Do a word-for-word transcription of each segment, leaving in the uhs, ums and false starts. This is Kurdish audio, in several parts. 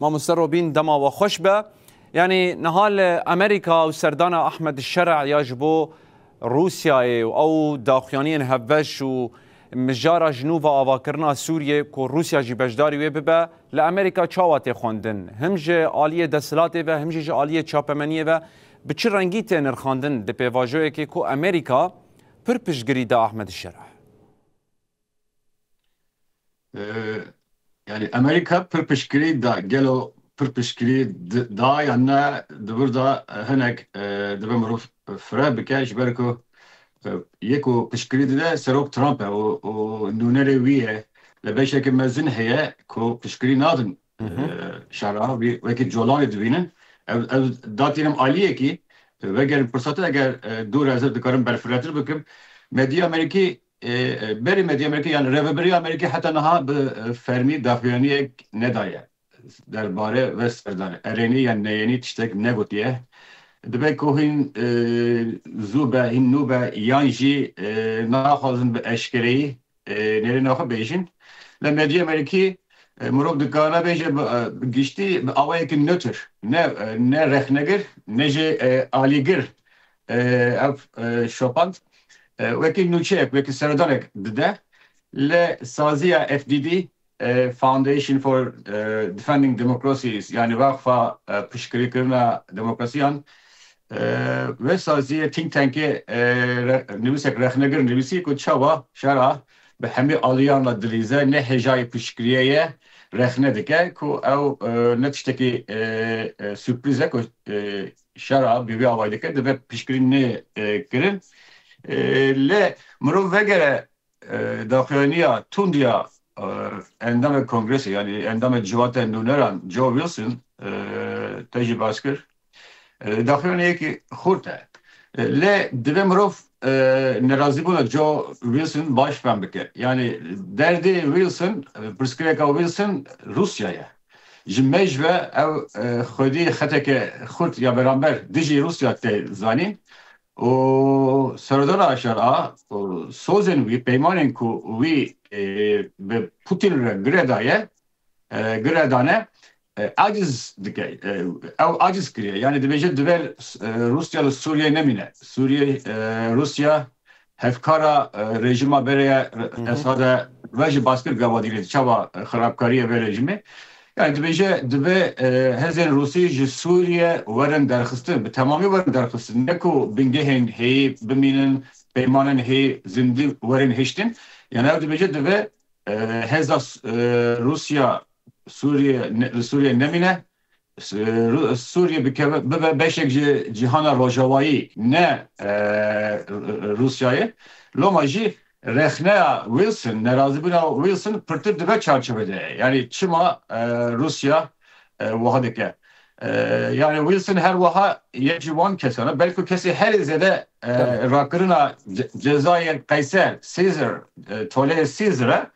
Mamoste Robîn, dema we xweş be. Yanî niha li Amerîka û serdana Ahmed Şer'a ya ji bo Rûsyayê û ew daxuyaniyên hevbeş û mijara ji nû ve avakirina Sûriyê ku Rûsya jî beşdarî wê bibe, li Amerîka çawa tê xwendin? Him ji aliyê desthilatê ve, him jî ji aliyê çapemeniyê ve bi çi rengî tê nirxandin di pêvajoyekê ku Amerîka pir piştgirî da Ahmed Şer'a? E, yanî Amerîka pir piştgirî da, gelo pir piştgirî di- da yan ne, di vir de, e, hinek, e, dibe mirov fireh bike, ji ber ku, e, yek ku piştgirî dide serok Trump e û, û nûnerê wî ye. Li beşeke mezin heye ku piştgirî nadin, e, Hı hı. Şer'a, wî wekî colanê dibînin. Ev, ev datînim aliyekî, e, vegerin firsatê eger, e, dûr ez dikarim berfirehtir bikim. Medya Amerîkî, e, e, berî medya Amerîkî, yani rêveberiya Amerîkî heta niha bi, e, fermî daxuyaniyek nedaye derbarê ve serdanê. Erênî yan neyênî tiştek negotiye. Dibe ku hîn, e, zû be, hîn nû be, yan jî, e, naxwazin bi eşkereyî, e, nêrîna xwe bêjin. Li medyaya Amerîkî, e, mirov dikare bêje bi, e, bi giştî bi awayekî newtir, ne, e, ne rexnegir, ne jî, e, alîgir, e, ev, e, şopand, e, wekî nûçeyek, wekî serdanek dide. Li saziya F D D, e, Foundation for, e, Defending Democracies, yani Waqfa, e, Piştgirîkirina Demokrasiyan, e, ve saziyê think tankê, e, re-, nivîsek rexnegir nivîsî ku çawa Şer'a bi hemî aliyan re dilîze, ne hêjayê piştgiriyê ye, rexne dike ku ew, e, ne tiştekî, e, e, sürpriz e ku, e, Şer'a bi vî awayî dike, dibe piştgirî nê, e, kirin. E, lê mirov vegere e, daxuyaniya tund ya, e, endamê kongresê, yani endamê civata nûneran Joe Wilson, e, te jî bas kir. E, daxuyaniyekî xurt e. E, lê divê mirov, e, nerazîbûna Joe Wilson baş fehm bike. Yani derdê Wilson, e, pirsgirêka Wilson Rûsya ye. Ji me ji ve ew, e, xwedî xeteke xurt ya beramber dijî Rûsya tê zanîn. û serdana Şer'a û sozên wî, peymanên ku wî, e, bi Putin re gire daye, e, gire dane, e, aciz dike. E, ew aciz kiriye. Yani dibêje divê, e, Rûsya li Sûriyeyê nemîne. Sûriye, e, Rûsya hevkara, e, rejîma berê ye, Hı hı. Esad e, ve jî baskir gava dîrê çawa, e, xirabkariyê vê rejîmê. Yani dibêje, divê, e, hêzên Rûsî ji Sûriye werin derxistin, bi temamî werin derxistin. Ne ku bingehên heyî bimînin, peymanên heyî zindî werin hiştin. Yani ew dibêje, divê, e, hêza, e, Rûsya Sûriye ne, li Sûriye nemîne. S-, Rû-, Sûriye bikeve, bibe beşek ji cîhana rojavayî, ne, e, R-, R-, Rûsyayê. Loma jî rexneya Wilson, nerazîbûna Wilson pirtir di vê çarçovê de ye. Yani çima, e, Rûsya, e, wiha dike? E, yani Wilson her wiha yek ji wan kesan e, belkû kesê herî zêde, e, Tabii. rakirina ce-, cezayê Qeyser, Caesar, e, toleyê Caesar e.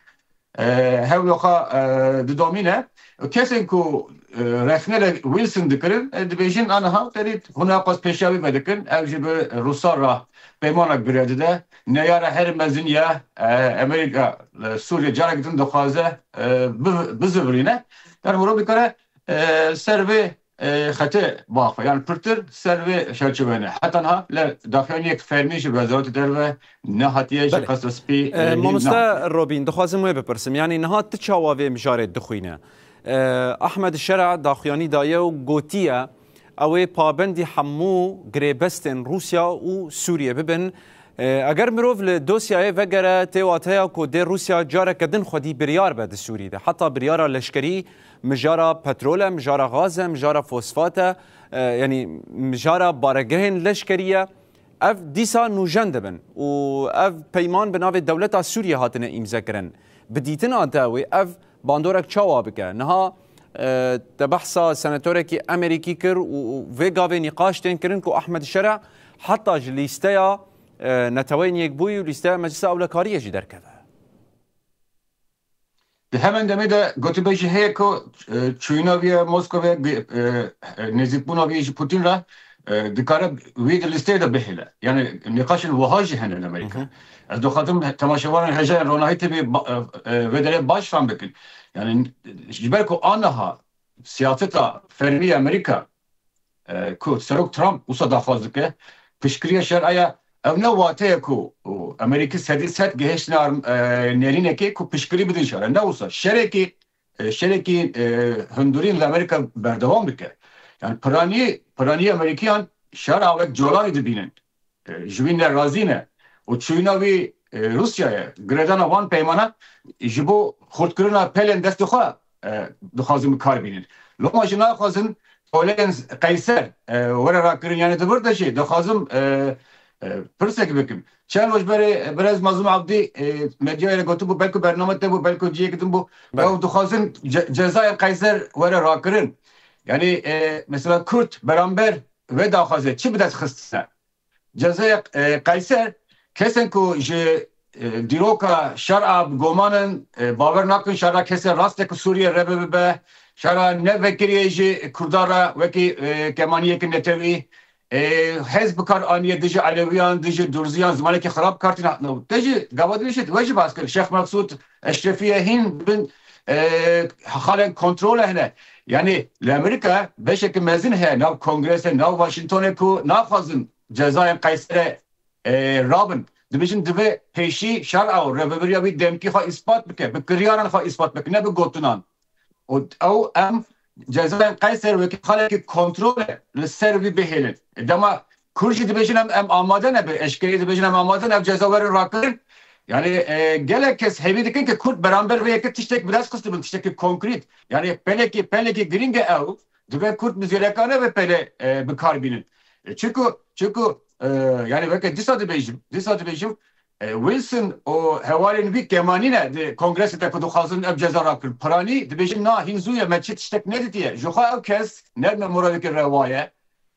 E, hew wiha, e, didomîne. Kesên ku, e, rexne li Wilson dikirin, e, dibêjin, aniha ferît hûn eqas pêşiya wî vedikin, ew jî bi Rûsa re peymanek bire dide. Neyara herî mezin ya, e, Amerîka, e, Sûriye carek din dixwaze, e, bi-, bizivirîne. Yani mirov dikare, e, ser vê, e, xetê biaxe. Yani pirtir ser vê çarçoveyê ne. Heta niha li daxuyaniyek fermî ji Wezareta Derve nehatiye, ji Belê. Qesra Spî, E, e, Mamoste nehatiye. Robîn, dixwazim wê bipirsim. Yani niha tu çawa vê mijarê dixwîne? E, Ahmed Şer'a daxuyanî daye û gotiye, ew ê pabendî hemû girêbestên Rûsya û Sûriye bibin. E, eger mirov li dosyayê vegere, tê wateya ku dê Rûsya careke din xwedî biryar be di Sûrî de. Heta biryara leşkerî, mijara petrol e, mijara gaz e, mijara fosfat e, e, yanî mijara baregehên leşkerî ye. Ev dîsa nûjen dibin û ev peyman bi navê dewleta Sûriyê hatine îmzekirin. Bi dîtina te wê ev bandorek çawa bike? Niha, e, te behsa senatorekî Amerîkî kir û, û vê gavê nîqaş tên kirin ku Ahmed Şer'a heta ji lîsteya, e, Neteweyên Yekbûyî û lîsteya Meclisa Ewlekariyê jî derkeve. Di hemen demê de gotûbêjî heye ku, e, çûyîna wî ya Moskowê, e, e, nêzîkbûna wî ji Putin re, e, dikare wî di lîsteyê de bihêle. Yani nîqaşên wiha jî hene li Amerîka. Hı hı. Ez dixwazim temaşevanên hêjayên Ronahî T V ba-, e, e, vê derê baş fehm bikin. Yani ji ber ku aniha siyaseta fermî ya Amerîka, e, ku Serok Trump wisa daxwaz dike, piştgiriya şer aya, ev ne wate ye ku, û Amerîkî sedî sed gihiştine arm-, e, nêrînekê ku piştgirî bidin şer e. Ne wisa. Şerekî, e, şerekî, e, hundurîn li Amerîka berdewam dike. Yani piranî, piranî Amerîkiyan şer a wek colanî dibînin. E, ji wî nerazî ne. Û çûyîna wî, e, Rûsyayê, girêdana van peymana ji bo xurtkirina pelên destê xwe, e, dixwazin bi kar bînin. Loma jî naxwazin toleyên Qeyser, e, were rakirin. Yani di vir de jî dixwazim, e, e, pirsek bikim. Çend roj berê, e, birêz Mazlûm Abdî, e, medyayê re gotibû, belku bername te bû, belku cihêk din bû. Belê. Ew dixwazin ce-, cezayên Qeyser were rakirin. Yani, e, mesela Kurd beramber vê daxwazê çi bi dest xistine? Cezayê, e, Qeyser, kesên ku ji, e, dîroka şer a bi goman in, e, bawer nakin şer a kesê rastê ku Sûriye reve bibe, şer a ne vekiriyê ji Kurdan re wekî, e, kemaniyeke netewî, e, hez bi kar aniye dijî Elewiyan, dijî Durziyan, zimanekî xirab kartî hatine. Te jî gava din jî, we jî bas kir. Şêx Meqsûd Eşrefiye hîn bin, e, xalên kontrolê hene. Yani li Amerîka beşeke mezin heye, nav Kongresê, nav Washingtonê ku naxwazin cezayên Qeyserê, e, rabin. Dibêjin divê pêşî şer a û rêvebiriya wî demkî xwe îspat bike, bi kiryaran xwe îspat bike, ne bi gotinan. Û ew em cezayên Qeyser wekî xalekî kontrol e li ser wî bihêlin. E, dema Kurd jî dibêjin em, em amade ne, bi eşkerî dibêjin em amade ne, ev ceza werin rakirin. Yani, e, gelek kes hêvî dikin ki Kurd beramber vê yekê tiştek bi dest xistibin, tiştekî konkret. Yani pelekî, pelekî girîng e ew. Divê Kurd bi zêrekane ve pele, e, bi kar bînin. E, çiku, çiku, e, yani weke dîsa dibêjim, dîsa dibêjim, e, Wilson û hevalên wî kemanî ne di kongresê de ku dixwazin ev ceza rakin. Piranî dibêjin na hîn zû ye, me çi tiştek nedîtiye. Ji xwe ew kes ne bi muradekî rewa ye.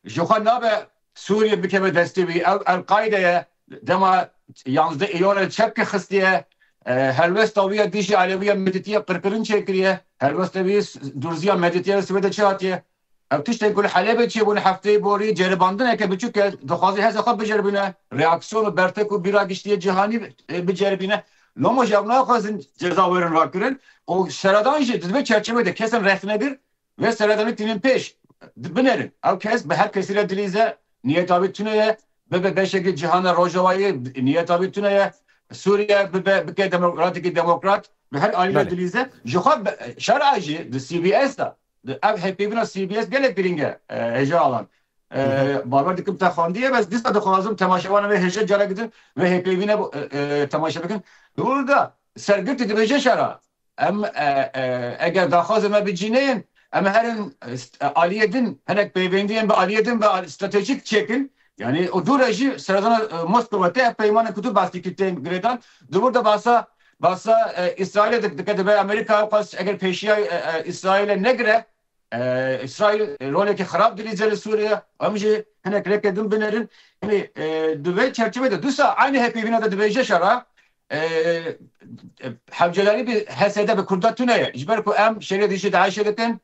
Ji xwe nabe Sûriye bikeve destê wî. Ew El-Qaîde ye. Dema yanzdeh Îyonê çepke xistiye. E, helwesta wî ya dijî Elewiya Medîtiye qirkirin çêkiriye. Helwesta wî s-, Durziya Medîtiye li Swêdê çi hatiye? Ev tiştên ku li Helebê çêbûn hefteyê borî ceribandineke biçûk e, dixwaze heza xwe biceribîne. Reaksiyon û bertek û bîra giştî yê cîhanî, e, biceribîne. Loma jî ew naxwazin ceza werin rakirin. Û seredan jî di vê çerçeveyê de kesên rexnegir vê seredanî tînin pêş, di-, binerin. Ew kes bi her kesî re dilîze, niyeta wî tune ye, bibe beşekî cîhana rojavayî, niyeta wî tune ye, Sûriye bibe, bike demokratekî demokrat, bi her alî re Belê. dilîze. Ji xwe be-, şer a jî di C B S de, di ev hêpêvîna C B S gelek girîng e, e, hêja alan. E, Hı hı. Bawer dikim te xwendiye, bes dîsa dixwazim temaşevanê vê hêja carek din vê hêpêvîne bo-, e, e, temaşe bikin. Di wir de sergirtî dibêje şer a. Em, e, e, eger daxwazê me bi cî neyên, em herin, e, st-, e, aliyê din, hinek peyvendiyên bi aliyê din ve al-, stratejîk çêkin. Yani û dû re jî seredana, e, Moskova te ev peymanên ku tu basî kir tên girêdan. Di wir de basa, basa, e, Îsraîlê dik-, dike, dibe Amerîka ew qas eger pêşiya, e, e, Îsraîlê negire, e, Îsraîl rolekî xirab dilîze li Sûriye, em jî hinek rêkê din binerin. Yani, e, di vê çerçevê de dîsa aynî hêpêvîna de dibêje şer a, e, e, hewcedarî bi H S D bi Kurda tune ye. Ji ber ku em şerê dijî DAIŞê dikin,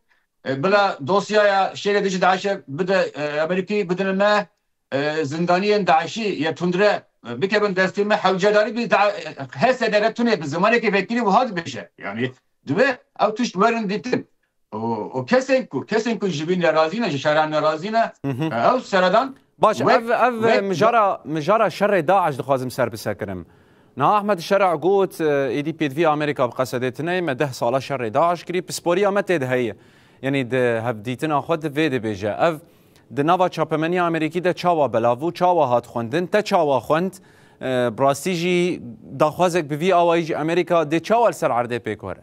e, bila dosyaya şerê dijî DAIŞê bide, e, Amerîkî bidin me, e, zindaniyên DAIŞî yê tundre, e, bikevin destê me, hewcedarî bi Da-, H S D re tune bi zimanekî vekirî wiha dibêje. Yani, divê ew tişt werin dîtin. Û, û kesên ku, kesên ku ji vî nerazî ne, ji şeran nerazî ne, Hı hı. e, ew seredan Baş, wek, ev, ev wek mijara, mijara şerê DAIŞ dixwazim ser bisekirim. Niha Ahmed Şer'a got, e, êdî pêdivî Amerîka bi Qesedê tune ye, me deh sala şerê DAIŞ kirî, pisporiya me tê de heye. Yanî di hevdîtina xwe di vê dibêje. Ev di nava çapemeniya Amerîkî de çawa belav bû, çawa hat xwendin, te çawa xwend? E, bi rastî jî daxwazek bi vî awayî ji Amerîka dê çawa li ser erdê pêk were?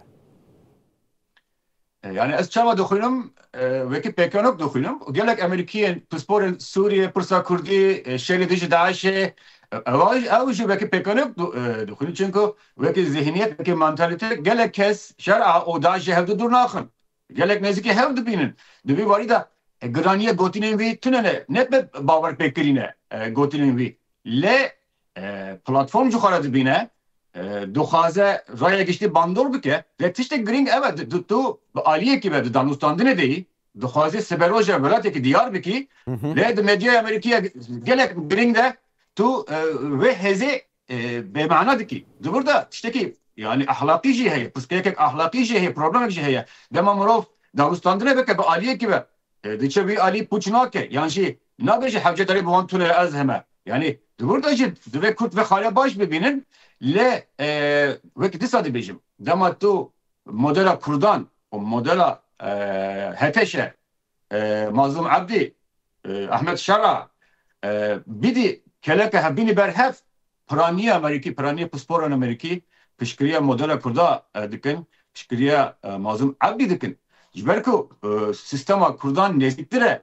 E, yani ez çawa dixwînim, e, wekî pêkenok dixwînim. Gelek Amerîkiyên pisporên Sûriyê, pirsa Kurdî, e, şerê dijî DAIŞê, e, ew, ew jî wekî pêkenok du-, e, dixwînin. Çunku wekî zihniyet, wekî mantalîte gelek kes şer a û DAIŞ ji hevdu dûr naxin. Gelek nêzîkî hev dibînin. Di vî warî de, e, giraniyê gotinên wî tune ne, ne bi bawer pêkirî ne, e, gotinên wî. Lê, e, platform ji xwe re dibîne, e, dixwaze raya giştî bandor bike. Lê tiştek girîng ev e, di, di, tu bi aliyekî ve di danûstandinê de yî, dixwazî siberoja welatekî diyar bikî. Hı hı. Lê di medyaya Amerîkî ye gelek girîng de tu, e, vê hêzê, e, bêmana dikî. Di vir de tiştekî, yani, ahlaqî jî heye, pirsgirêkek ahlaqî jî heye, problemek jî heye. Dema mirov dawistandine bike bi aliyekî be. E, diçe wî alî pûç nake. Yan jî nabêje hewce derê bi wan tune ez heme. Yani di wir de jî divê Kurd ve xale baş bibînin. Lê, e, wek dîsa dibêjim. Dema tu modela Kurdan û modela, e, HTŞ, e, Mazlum Abdî, e, Ahmet Şara, e, bidî keleke hevbînî ber hev, piraniya Amerîkî, piraniya pisporan Amerîkî piştgiriya modela Kurda, e, dikin, piştgiriya, e, Mazlum Abdî dikin. Ji ber ku, e, sîstema Kurdan nêzîktir e,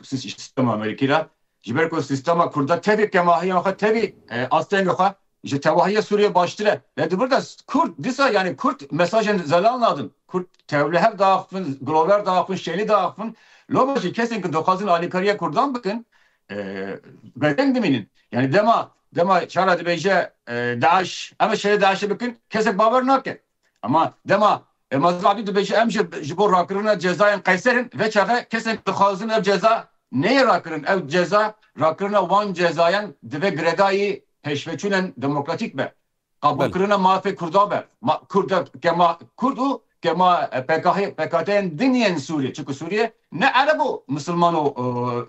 sis-, sîstema Amerîkî re, ji ber ku sîstema Kurda tevî kemahiya xwe, tevî, e, astengê xwe, ji tevahiya Sûriyê baştir e. Lê di vir de Kurd, dîsa yani Kurd mesajên zelal nadin. Kurd tevlihev diaxifin, glover diaxifin, şênî diaxifin. Loma jî kesên ku dixwazin alîkariya Kurdan bikin, e, bedeng dimînin. Yani dema, dema çara dibêje, e, DAIŞ, em ê şerê DAIŞê bikin, kesek bawer nake. Ama dema, e, Mazlum Abdî dibêje, em ji, ji bo rakirina cezayên Qeyser in, vê çaxê kesên dixwazin ev ceza neyê rakirin. Ev ceza, rakirina wan cezayan divê girêdayî pêşveçûnên demokratîk be. Qebûlkirina mafê Kurda be. Ma, Kurda, kema, Kurd û kema, e, P K H, P K T'yên din yên Sûriyê. Çunku Sûriye ne Ereb û Misilman û,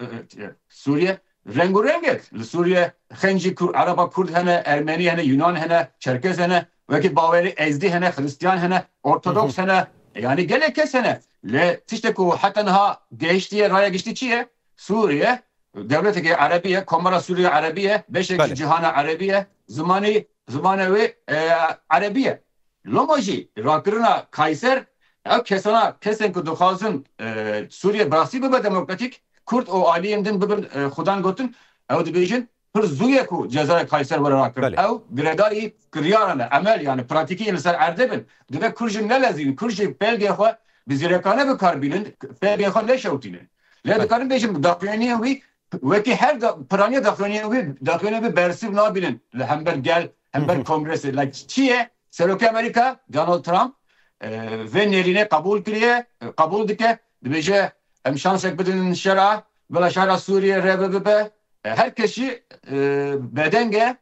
e, e, e, Sûriye reng û reng e. Li Sûriye xencî Kur-, Ereba Kurd hene, Ermenî hene, Yunan hene, Çerkez hene, wekî bawerî Ezdî hene, Xristiyan hene, Ortodoks hene. Yani gelek kes hene. Lê tiştek ku heta niha gehiştiye, raya giştî çi ye? Sûriye dewletekî Erebî ye, Komara Sûriye Erebî ye, beşekî Belê. cîhana Erebî ye, zimanî, zimanê wê, e, Erebî ye. Loma jî rakirina Kayser, ev kesana, kesên ku dixwazin, e, Sûriye bi rastî bibe demokratîk, Kurd û aliyên din bibin, e, xudan gotin, ew dibêjin, pir zû ye ku cezaya Kayser were rakirin. Belê. Ew girêdayî kiryaran e, emel, yani pratîkî yên li ser erdê bin. Divê Kurd jî nelezînin, Kurd jî pêlgê xwe bi zîrekane bi kar bînin, pêlgê xwe neşewtînin. Lê Belê. dikarin bêjin, daxuyaniyên wî, wekî her da-, piraniya daxuyaniyên wî, daxuyaniyên wî bersiv nabînin li hember gel, hember Hı hı. kongresi. Like, çi ye? Serokê Amerîka, Donald Trump, e, vê nêrînê qebûl kiriye, e, qebûl dike, dibêje, em şansek bidin şera, bila şera Sûriyê rê bibe. E, her kes jî, e, bedenge,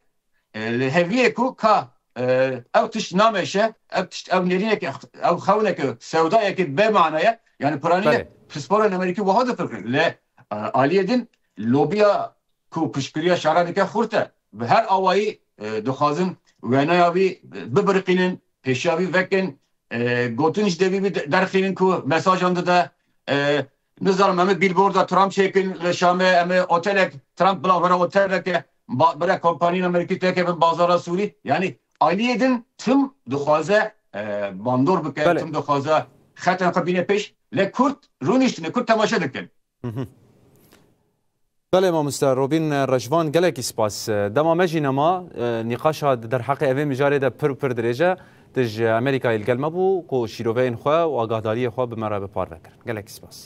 e, li heviyê ku ka, e, ew tişt nameşe, ew tişt, ew nêrîneke, ew xewneke, sewdayeke bê mana ye. Yani piraniye Belê. pisporên Amerîkî wiha difikirin. Lê, e, aliyê din lobiya ku piştgiriya şera dike xurt e. Bi her awayî, e, dixwazin wenaya wî bibiriqînin, pêşiya wî vekin, e, gotin ji devî wî de-, derxînin ku mesajan dide, e, nizanim, em ê bîlborda Trump çêkin li Şamê, em ê otelek Trump bila were oteleke, ba-, bire kompaniyên Amerîkî têkevin bazara Sûrî. Yani aliyê din tim dixwaze, e, bandor bike, Belê. tim dixwaze xetên xwe bîne pêş. Lê Kurd rûniştine, Kurd temaşe dikin. Hı hı. Belê mamoste Robîn Rejvan, gelekî spas. Dema me jî nema, e, nîqaşa di derheqê evê mijarê de pir û pir dirêj e. Tu ji Amerîkayê li gel me bû ku şîroveyên xwe û agahdariyê xwe bi me re bi parve kirin. Gelekî spas.